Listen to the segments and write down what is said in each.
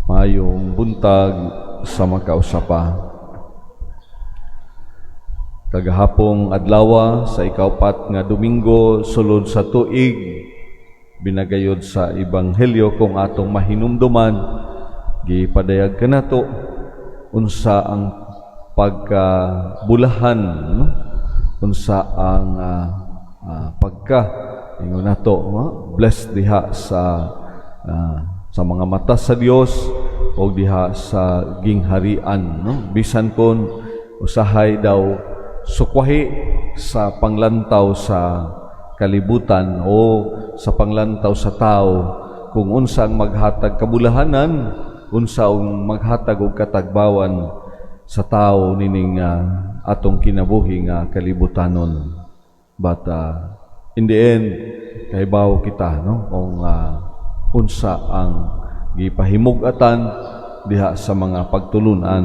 Maayong buntag sa makausa pa. Kagahapong adlawa sa ikaupat nga Domingo sulod sa tuig, binagayod sa Ebanghelyo, kung atong mahinumduman, gipadayag kanato unsa ang pagkabulahan, no? Unsa ang pagka ingon nato, no? Blessed diha sa mga mata sa Dios o diha sa gingharian, no? Bisan kon usahay daw sukwahi sa panglantaw sa kalibutan o sa panglantaw sa tao kung unsa ang maghatag kabulahanan, unsa ang maghatag og katagbawan sa tao nining atong kinabuhi nga kalibutanon. But in the end, kahibaw kita, no, kung unsa ang gipahimug-atan diha sa mga pagtulunan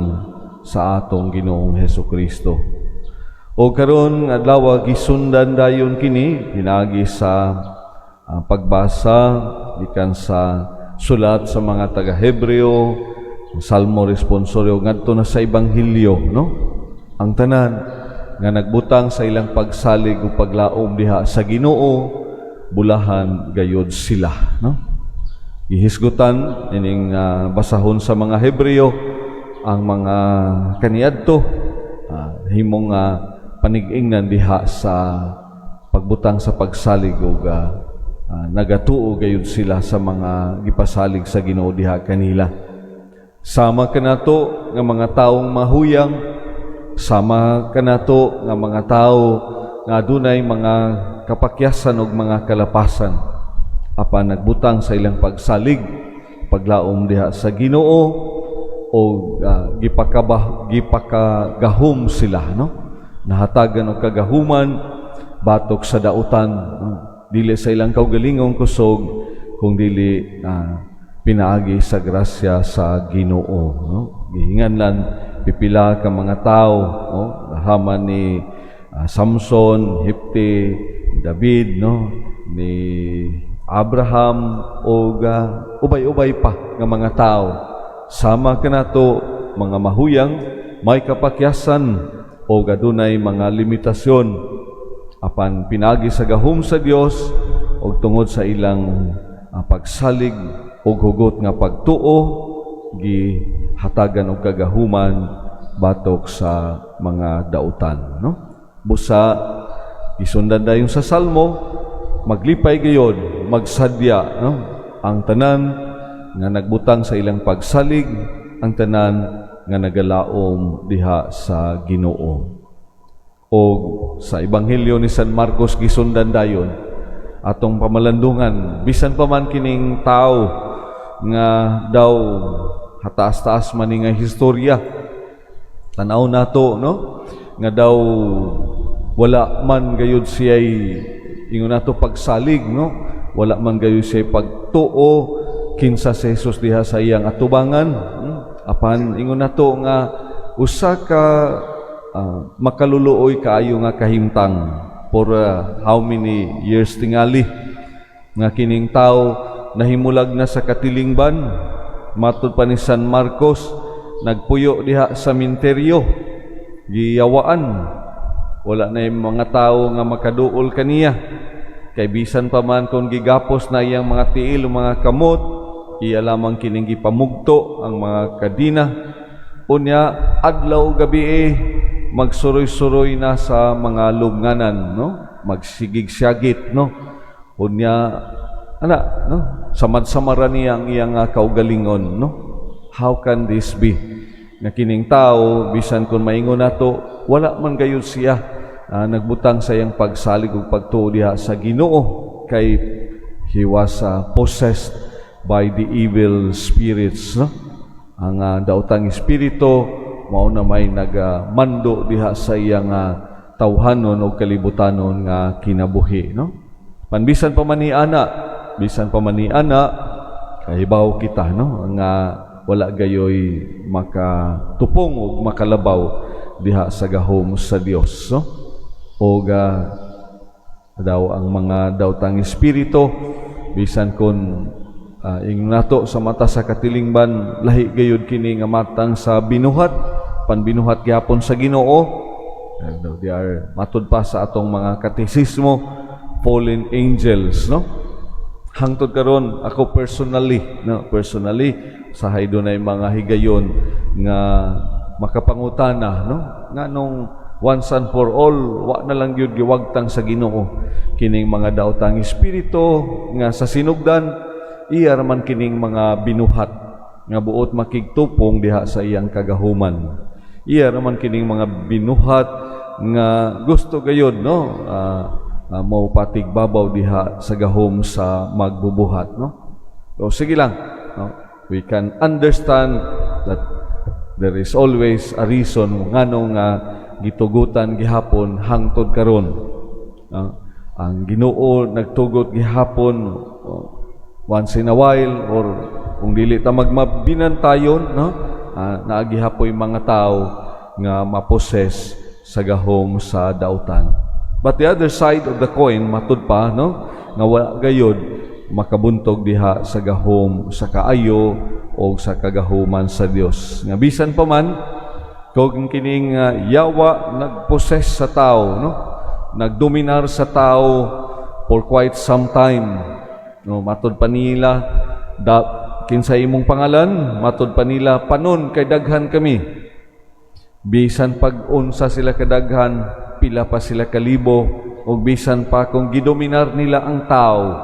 sa atong Ginoong Hesus Kristo. O karon adlaw, gisundan dayon kini pinaagi sa pagbasa gikan sa sulat sa mga taga-Hebreo, Salmo responsorio, ngadto na sa Ebanghelyo, no? Ang tanan nga nagbutang sa ilang pagsalig ug paglaom diha sa Ginoo, bulahan gayod sila, no? Gihisgutan ining basahon sa mga Hebreo ang mga kaniadto himong panig-ingnan diha sa pagbutang sa pagsalig ug nagatuo gayud sila sa mga gipasalig sa Ginoo diha kanila. Sama kanato nga mga taong mahuyang, sama kanato nga mga tao nga adunay mga kapakyasan ug mga kalapasan, apan nagbutang sa ilang pagsalig, paglaom diha sa Ginoo o gipakabah gipakagahom sila, no? Nahatagan og kagahuman batok sa dautan, no? Dili sa ilang kaugalingong kusog kung dili pinaagi sa grasya sa Ginoo, no? Gihinganlan pipila ka mga tao, no? Haman ni Samson, Jepte, David, no, ni Abraham o ubay-ubay pa nga mga tao. Sama kanato mga mahuyang, may kapakyasan o adunay mga limitasyon, apan pinaagi sa gahom sa Dios og tungod sa ilang pagsalig og hugot nga pagtuo, gihatagan og kagahuman batok sa mga dautan, no? Busa gisundan dayon sa Salmo, maglipay gayod, magsadya, no, ang tanan nga nagbutang sa ilang pagsalig, ang tanan nga nagalaom diha sa Ginoo. O sa Ebanghelyo ni San Marcos, gisundan dayon atong pamalandungan, bisan pa man kining tao nga daw hataas-taas man ni nga historya, tanaw nato, no, nga daw wala man gayud siya'y ingon nato pagsalig, no, wala man gayud siya'y pagtuo kinsa si Jesus diha sa iyang atubangan. Apan ingon nato nga usa ka makaluluoy kaayo nga kahimtang for how many years tingali nga kining tao nahimulag na sa katilingban. Matud pa ni San Marcos, nagpuyo diha sa minteryo, giyawaan, wala na yung mga tao nga makaduol kaniya, kay bisan pa man kung gigapos na iyang mga tiil o mga kamot, iya lamang kining gipamugto ang mga kadina. Unya adlaw gabi eh, magsuroy-suroy na sa mga lubnganan, no, magsigig-syagit, no? Unya ana, no, samad-samara niya ang iyang kaugalingon, no? How can this be nga kining tao, bisan kung maingon nato wala man gayud siya nagbutang sa iyang pagsalig ug pagtuo diha sa Ginoo, kay he was possessed by the evil spirits, no? Ang daotang espiritu mao na may nagamando diha sa iyang tawhanon o kalibutanon nga kinabuhi, no? Panbisan pa man ni ana, bisan pa man ni ana, kahibaw kita, no, nga wala gayoy makatupong ug makalabaw diha sa gahom sa Dios, no? O daw ang mga daotang espiritu, bisan kon Ingon nato, sa mata sa katilingban, lahi gayud kini nga matang sa binuhat, panbinuhat gihapon sa Ginoo. And they are, matud pa sa atong mga katekismo, fallen angels, no? Hangtod karon, ako personally, no, personally, sahay dunay mga higayon nga makapangutana, no, nganong once and for all wa na lang gyud giwagtang sa Ginoo kining mga daotang espiritu nga sa sinugdan iya raman kining mga binuhat nga buot makigtupong diha sa iyang kagahuman, iya raman kining mga binuhat nga gusto gayod, no, mo patigbabaw diha sa gahom sa magbubuhat, no? So sige lang, no, we can understand that there is always a reason nganong nga gitugutan gihapon hangtod karon. Ang Ginoo nagtugot gihapon, once in a while, or kung dili ta magmabinantayon, no, naa gihapoy mga tao nga maposes sa gahom sa dautan. But the other side of the coin, matud pa, no, nga wala gayod makabuntog diha sa gahom sa kaayo o sa kagahuman sa Dios. Nga bisan pa man kung kining yawa nagposes sa tao, no, nagdominar sa tao for quite some time, no, matud pa nila da, "Kinsa imong pangalan?" Matud pa nila, "Panon kay daghan kami." Bisan pag unsa sila kadaghan, pila pa sila kalibo, o bisan pa kung gidominar nila ang tao,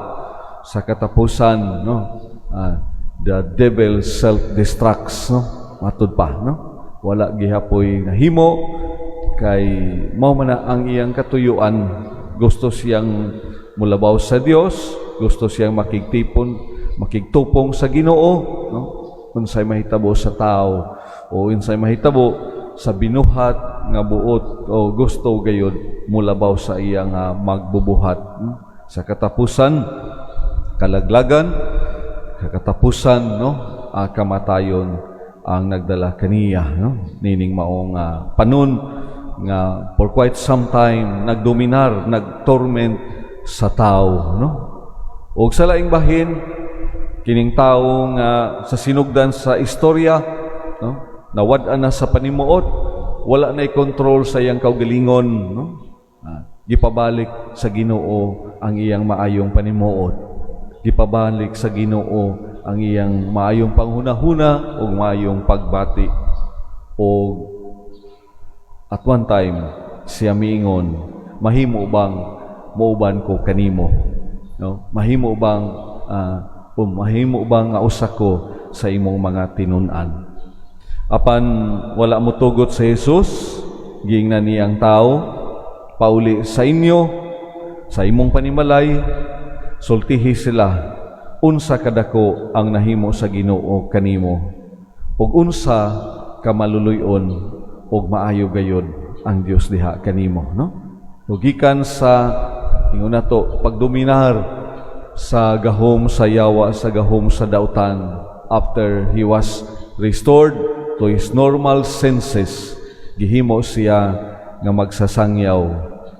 sa katapusan, no, the devil self-destructs, no? Matud pa, no? Wala gihapoy nahimo kay mao man na ang iyang katuyuan. Gusto siyang mulabaw sa Dios, gusto siyang makigtipon, makigtupong sa Ginoo, no? Unsay mahitabo sa tao o unsay mahitabo sa binuhat nga buot o gusto gayud mulabaw sa iyang magbubuhat, no? Sa katapusan, kalaglagan, sa katapusan, no, kamatayon ang nagdala kaniya, no, nining maong panon nga for quite some time nagdominar, nagtorment sa tao, no? Ug sa laing bahin, kining tao nga sa sinugdan sa istorya, no, nawad-an na sa panimuot, wala na kontrol sa iyang kaugalingon, no, gipabalik sa Ginoo ang iyang maayong panimuot, gipabalik sa Ginoo ang iyang maayong panghunahuna ug maayong pagbati. O at one time siya miingon, "Mahimo bang muuban ko kanimo?" No, mahimo bang nga usa ko sa imong mga tinun-an? Apan wala mo tugot sa Jesus. Giingnan niya ang tao, "Pauli sa inyo, sa imong panimalay, sultihi sila unsa kadako ang nahimo sa Ginoo kanimo ug unsa ka maluluy-on ug maayo gayud ang Dios diha kanimo," no? Ug gikan sa, ingon nato, pagdominar sa gahom sa yawa, sa gahom sa dautan, after he was restored to his normal senses, gihimo siya nga magsasangyaw,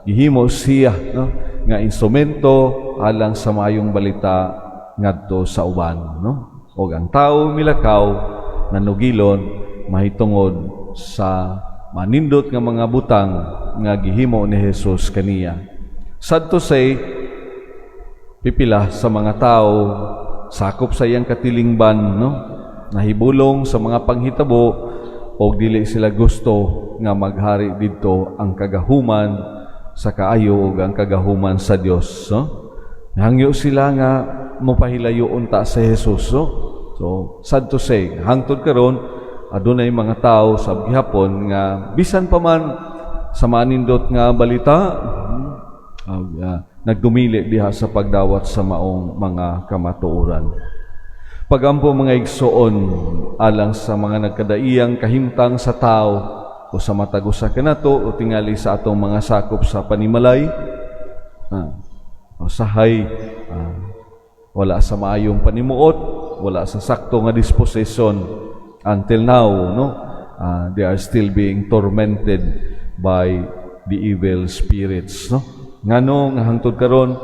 gihimo siya, no, nga instrumento alang sa maayong balita ngadto sa uban, no? Ug ang tao milakaw nanugilon mahitungod sa manindot nga mga butang nga gihimo ni Jesus kaniya. Sad to say, pipila sa mga tao sakop sa iyang katilingban, no, nahibulong sa mga panghitabo og dili sila gusto nga maghari didto ang kagahuman sa kaayo ug ang kagahuman sa Dios, no? Nahangyo sila nga mopahilayo unta sa Jesus, no? So sad to say, hangtod karon adunay mga tao sa gihapon nga bisan pa man sa manindot nga balita, nagdumili diha sa pagdawat sa maong mga kamatuoran. Pagampo, mga igsoon, alang sa mga nagkadaiyang kahimtang sa tao o sa matag usa kanato o tingali sa atong mga sakop sa panimalay, usahay wala sa maayong panimuot, wala sa sakto nga disposition until now, no, they are still being tormented by the evil spirits, no? Ngano nga hangtod karon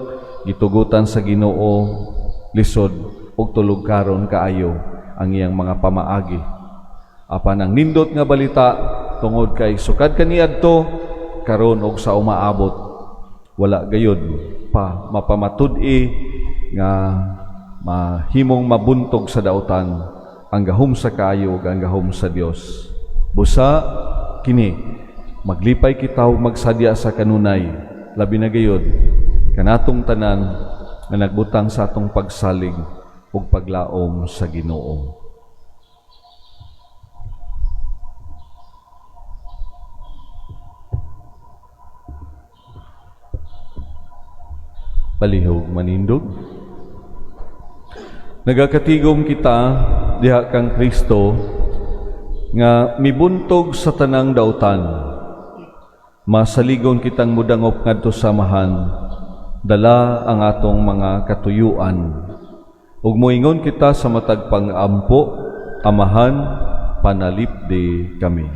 gitugutan sa Ginoo, lisod ug tulugkaron kaayo ang iyang mga pamaagi. Apan ang nindot nga balita, tungod kay sukad kaniadto karon og sa umaabot, wala gayud pa mapamatud-i nga mahimong mabuntog sa dautan ang gahom sa kaayo ug ang gahom sa Dios. Busa kini, maglipay kita ug magsadya sa kanunay, labi na gayud kanatong tanan nga nagbutang sa atong pagsalig ug paglaom sa Ginoo. Palihog manindog. Nagakatigom kita diha kang Kristo nga mibuntog sa tanang dautan. Masaligon kitang mudangop ngadto sa Amahan, dala ang atong mga katuyuan. Ug moingon kita sa matag pang-ampo, "Amahan, panalipdi kami."